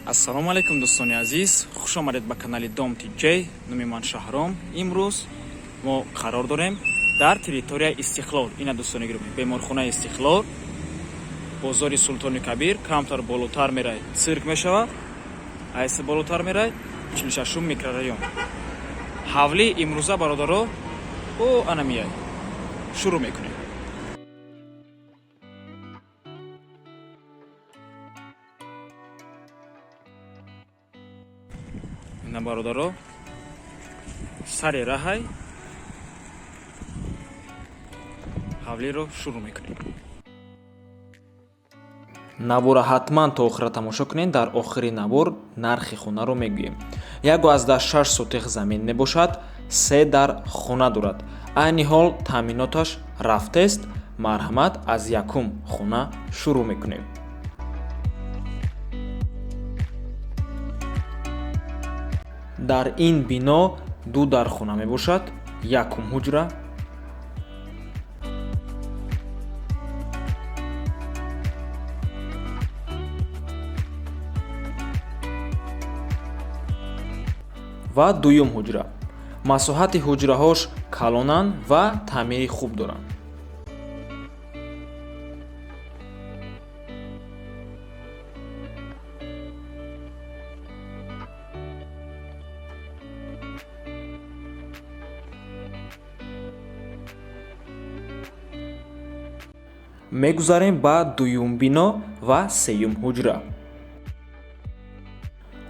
Ассалому алайкум, дӯстони азиз, хуш омадед ба канали Дом Тиҷей. Номи ман Шаҳром. Имрӯз мо қарор дорем дар территорияи Истиқлол. Ина, дӯстони гиромӣ, беморхонаи Истиқлол, бозори Султони Кабир, камтар болотар мерай, цирк мешавад, айси болотар мерай, 46-ум микрорайон. Ҳавлӣ имрӯза, бародаро, о анамияй. Шурӯъ мекунем. Ина, бародаро, сари раҳай ҳавлиро шурӯъ мекунем. Навора ҳатман то охира тамошо кунед. Дар охири навор нархи хонаро мегӯем. 1,6 сотих замин мебошад, се дар хона дорад. Айни ҳол таъминоташ рафтест. Марҳамат, аз якум хона шурӯъ мекунем. Дар ин бино ду дархона мебошад. Якум ҳуҷра ва дуюм ҳуҷра. Масоҳати ҳуҷраҳош калонанд ва таъмири хуб доранд. Мегузарем ба дуюм бино ва сеюм ҳуҷра.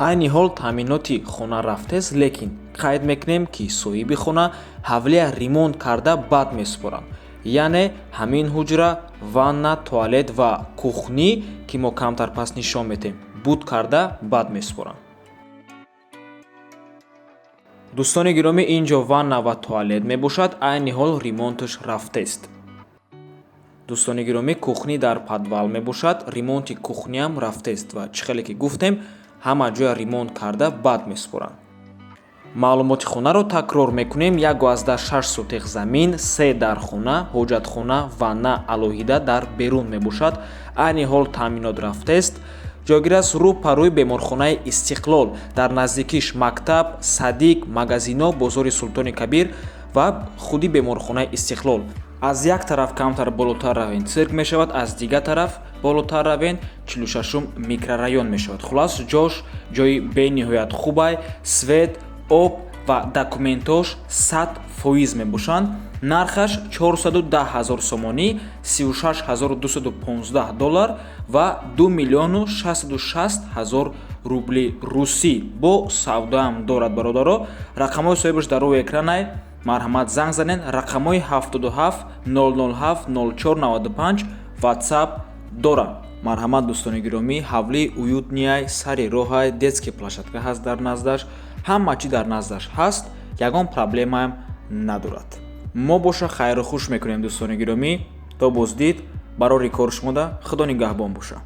Айни ҳол таъминоти хона рафтест, лекин қайд мекунем, ки соҳиби хона ҳавлия ремонт карда баъд месупоранд. Яъне ҳамин ҳуҷра, ванна, туалет ва кухнӣ, ки мо камтар пас нишон медиҳем, буд карда баъд месупоранд. Дӯстони гиромӣ, ин ҷо ванна ва туалет мебошад. Айни ҳол ремонташ рафтест. Дӯстони гиромӣ, кухнӣ дар подвал мебошад. Ремонти кухниам рафтест ва чӣ хеле ки гуфтем, ҳама ҷоя ремонт карда баъд месупоранд. Маълумоти хонаро такрор мекунем: 1,6 сотих замин, се дархона, ҳоҷатхона, ванна алоҳида дар берун мебошад. Айни ҳол таъминот рафтест. Ҷойгир аст рӯ па рӯи беморхонаи Истиқлол. Дар наздикиш мактаб, садик, магазино, бозори Султони Кабир ва худи беморхонаи Истиқлол. Аз як тараф камтар болотар равен, цирк мешавад, аз дигар тараф болотар равен, 46-ум микрорайон мешавад. Хулас, ҷош ҷои бениҳоят хубай. Свет, об ва документош 100% мебошанд. Нархаш 410 ҳазор сомонӣ, 36 215 доллар ва 2 миллиону 660 ҳазор рубли русӣ. Бо савдоам дорад, бародаро. Рақамҳои соҳибаш дар рӯи экранай. Марҳамат, занг занед. Рақамҳои 77 007 04 95, WhatsApp дорад. Марҳамат, дӯстони гиромӣ, ҳавлии уютный, сари роҳай, детский площадка ҳаст дар наздаш, ҳама чӣ дар наздаш ҳаст, ягон проблемаам надорад. Мо боша хайру хуш мекунем, дӯстони гиромӣ. То боздид, барори кори шумода Худо нигаҳбон боша.